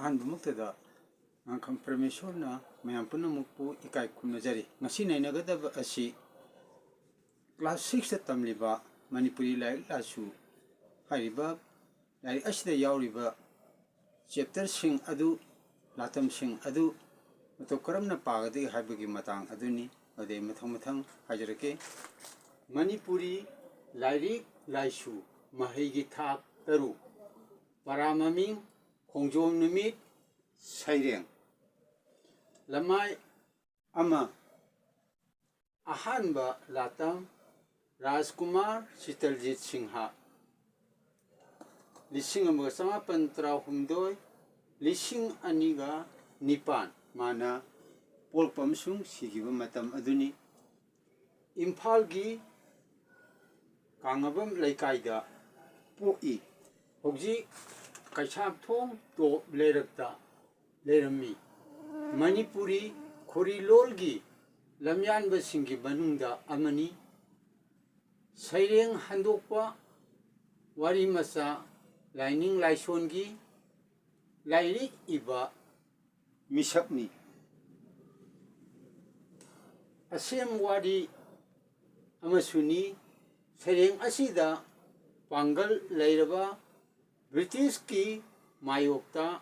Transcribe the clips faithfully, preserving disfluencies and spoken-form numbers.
ꯑꯍꯥꯟꯕꯃꯛꯇꯗ ꯉꯥꯡꯈꯝ ꯄ꯭ꯔꯃꯦꯁꯣꯔꯅ ꯃꯌꯥꯝ ꯄꯨꯝꯅꯃꯛꯄꯨ ꯏꯀꯥꯏ ꯈꯨꯝꯅꯖꯔꯤ꯫ ꯉꯁꯤ ꯅꯩꯅꯒꯗꯕ ꯑꯁꯤ class six ꯇ ꯇꯝꯂꯤꯕ ꯃꯅꯤꯄꯨꯔꯤ ꯂꯥꯏꯔꯤꯛ ꯂꯥꯏꯁꯨ ꯍꯥꯏꯔꯤꯕ ꯂꯥꯏꯔꯤꯛ ꯑꯁꯤꯗ ꯌꯥꯎꯔꯤꯕ chapter ꯁꯤꯡ ꯑꯗꯨ, ꯂꯥꯇꯝꯁꯤꯡ ꯑꯗꯨ ꯃꯇꯧ ꯀꯔꯝꯅ ꯄꯥꯒꯗꯒꯦ ꯍꯥꯏꯕꯒꯤ ꯃꯇꯥꯡ ꯑꯗꯨꯅꯤ꯫ ꯑꯗꯩ ꯃꯊꯪ ꯃꯊꯪ ꯍꯥꯏꯖꯔꯛꯀꯦ꯫ ꯃꯅꯤꯄꯨꯔꯤ ꯂꯥꯏꯔꯤꯛ ꯂꯥꯏꯁꯨ ꯃꯍꯩꯒꯤ ꯊꯥꯛ ꯇꯔꯨꯛ꯫ ꯄꯔꯥ ꯃꯃꯤꯡ: ꯈꯣꯡꯖꯣꯝ ꯅꯨꯃꯤꯠ ꯁꯩꯔꯦꯡ꯫ ꯂꯃꯥꯏ ꯑꯃ꯫ ꯑꯍꯥꯟꯕ ꯂꯥꯇꯝ: ꯔꯥꯖꯀꯨꯃꯥꯔ ꯆꯤꯇꯔꯖꯤꯠ ꯁꯤꯡꯍ, ꯂꯤꯁꯤꯡ ꯑꯃꯒ ꯆꯃꯥꯄꯟ ꯇꯔꯥꯍꯨꯝꯗꯣꯏ, ꯂꯤꯁꯤꯡ ꯑꯅꯤꯒ ꯅꯤꯄꯥꯟ꯫ ꯃꯥꯅ ꯄꯣꯛꯄ ꯑꯃꯁꯨꯡ ꯁꯤꯈꯤꯕ ꯃꯇꯝ ꯑꯗꯨꯅꯤ꯫ ꯏꯝꯐꯥꯜꯒꯤ ꯀꯥꯡꯉꯕꯝ ꯂꯩꯀꯥꯏꯗ ꯄꯣꯛꯏ꯫ ꯍꯧꯖꯤꯛ ꯀꯩꯁꯥꯝꯊꯣꯡ ꯇꯣꯞ ꯂꯩꯔꯛꯇ ꯂꯩꯔꯝꯃꯤ꯫ ꯃꯅꯤꯄꯨꯔꯤ ꯈꯣꯔꯤꯂꯣꯜꯒꯤ ꯂꯝꯌꯥꯟꯕꯁꯤꯡꯒꯤ ꯃꯅꯨꯡꯗ ꯑꯃꯅꯤ꯫ ꯁꯩꯔꯦꯡ ꯍꯟꯗꯣꯛꯄ, ꯋꯥꯔꯤ ꯃꯆꯥ, ꯂꯥꯏꯅꯤꯡ ꯂꯥꯏꯁꯣꯟꯒꯤ ꯂꯥꯏꯔꯤꯛ ꯏꯕ ꯃꯤꯁꯛꯅꯤ꯫ ꯑꯁꯦꯝ ꯋꯥꯔꯤ ꯑꯃꯁꯨꯅꯤ꯫ ꯁꯩꯔꯦꯡ ꯑꯁꯤꯗ ꯄꯥꯡꯒꯜ ꯂꯩꯔꯕ ꯕ꯭ꯔꯤꯇꯤꯁꯀꯤ ꯃꯥꯌꯣꯛꯇ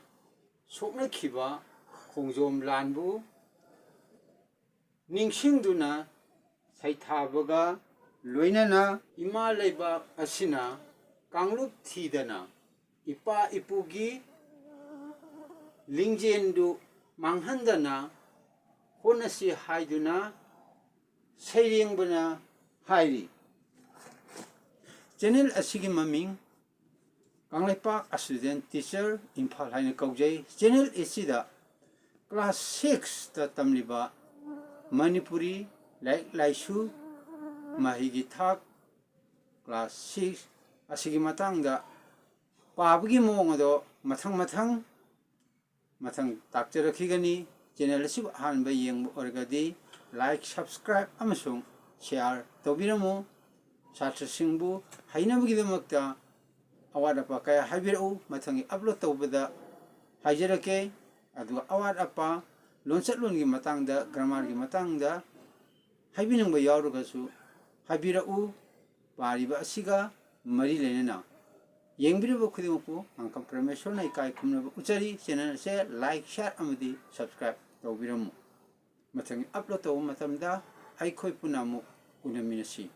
ꯁꯣꯛꯅꯈꯤꯕ ꯈꯣꯡꯖꯣꯝ ꯂꯥꯟꯕꯨ ꯅꯤꯡꯁꯤꯡꯗꯨꯅ ꯁꯩꯊꯥꯕꯒ ꯂꯣꯏꯅꯅ ꯏꯃꯥ ꯂꯩꯕꯥꯛ ꯑꯁꯤꯅ ꯀꯥꯡꯂꯨꯞ ꯊꯤꯗꯅ ꯏꯄꯥ ꯏꯄꯨꯒꯤ ꯂꯤꯡꯖꯦꯜꯗꯨ ꯃꯥꯡꯍꯟꯗꯅ ꯍꯣꯠꯅꯁꯤ ꯍꯥꯏꯗꯨꯅ ꯁꯩꯔꯦꯡꯕꯅ ꯍꯥꯏꯔꯤ꯫ Channel ꯑꯁꯤꯒꯤ ꯃꯃꯤꯡ ꯀꯪꯂꯩꯄꯥꯛ Associate Teacher ꯏꯝꯐꯥꯜ ꯍꯥꯏꯅ ꯀꯧꯖꯩ꯫ Channel ꯑꯁꯤꯗ class six ꯇ ꯇꯝꯂꯤꯕ ꯃꯅꯤꯄꯨꯔꯤ ꯂꯥꯏꯔꯤꯛ ꯂꯥꯏꯁꯨ ꯃꯍꯩꯒꯤ ꯊꯥꯛ class six ꯑꯁꯤꯒꯤ ꯃꯇꯥꯡꯗ ꯄꯥꯕꯒꯤ ꯃꯑꯣꯡ ꯑꯗꯣ ꯃꯊꯪ ꯃꯊꯪ ꯃꯊꯪ ꯇꯥꯛꯆꯔꯛꯈꯤꯒꯅꯤ꯫ Channel ꯑꯁꯤꯕꯨ ꯑꯍꯥꯟꯕ ꯌꯦꯡꯕ ꯑꯣꯏꯔꯒꯗꯤ like, subscribe ꯑꯃꯁꯨꯡ share ꯇꯧꯕꯤꯔꯝꯃꯨ꯫ ꯁꯥꯇ꯭ꯔꯁꯤꯡꯕꯨ ꯍꯩꯅꯕꯒꯤꯗꯃꯛꯇ ꯑꯋꯥꯠ ꯑꯄꯥ ꯀꯌꯥ ꯍꯥꯏꯕꯤꯔꯛꯎ꯫ ꯃꯊꯪꯒꯤ upload ꯇꯧꯕꯗ ꯍꯥꯏꯖꯔꯛꯀꯦ꯫ ꯑꯗꯨꯒ ꯑꯋꯥꯠ ꯑꯄꯥ, ꯂꯣꯟꯆꯠꯂꯣꯟꯒꯤ ꯃꯇꯥꯡꯗ, ꯒ꯭ꯔꯥꯃꯥꯔꯒꯤ ꯃꯇꯥꯡꯗ ꯍꯥꯏꯕꯤꯅꯤꯡꯕ ꯌꯥꯎꯔꯒꯁꯨ ꯍꯥꯏꯕꯤꯔꯛꯎ꯫ ꯄꯥꯔꯤꯕ ꯑꯁꯤꯒ ꯃꯔꯤ ꯂꯩꯅꯅ ꯌꯦꯡꯕꯤꯔꯤꯕ ꯈꯨꯗꯤꯡꯃꯛꯄꯨ ꯃꯥꯡꯀꯝ ꯄ꯭ꯔꯃꯦꯁꯣꯔꯅ ꯏꯀꯥꯏ ꯈꯨꯝꯅꯕ ꯎꯠꯆꯔꯤ꯫ ꯆꯦꯅꯦꯜ ꯑꯁꯦ ꯂꯥꯏꯛ, ꯁꯤꯌꯥꯔ ꯑꯃꯗꯤ ꯁꯕꯁꯀ꯭ꯔꯥꯏꯕ ꯇꯧꯕꯤꯔꯝꯃꯨ꯫ ꯃꯊꯪꯒꯤ ꯑꯞꯂꯣꯗ ꯇꯧꯕ ꯃꯇꯝꯗ ꯑꯩꯈꯣꯏ ꯄꯨꯟꯅ ꯑꯃꯨꯛ ꯎꯅꯃꯤꯟꯅꯁꯤ꯫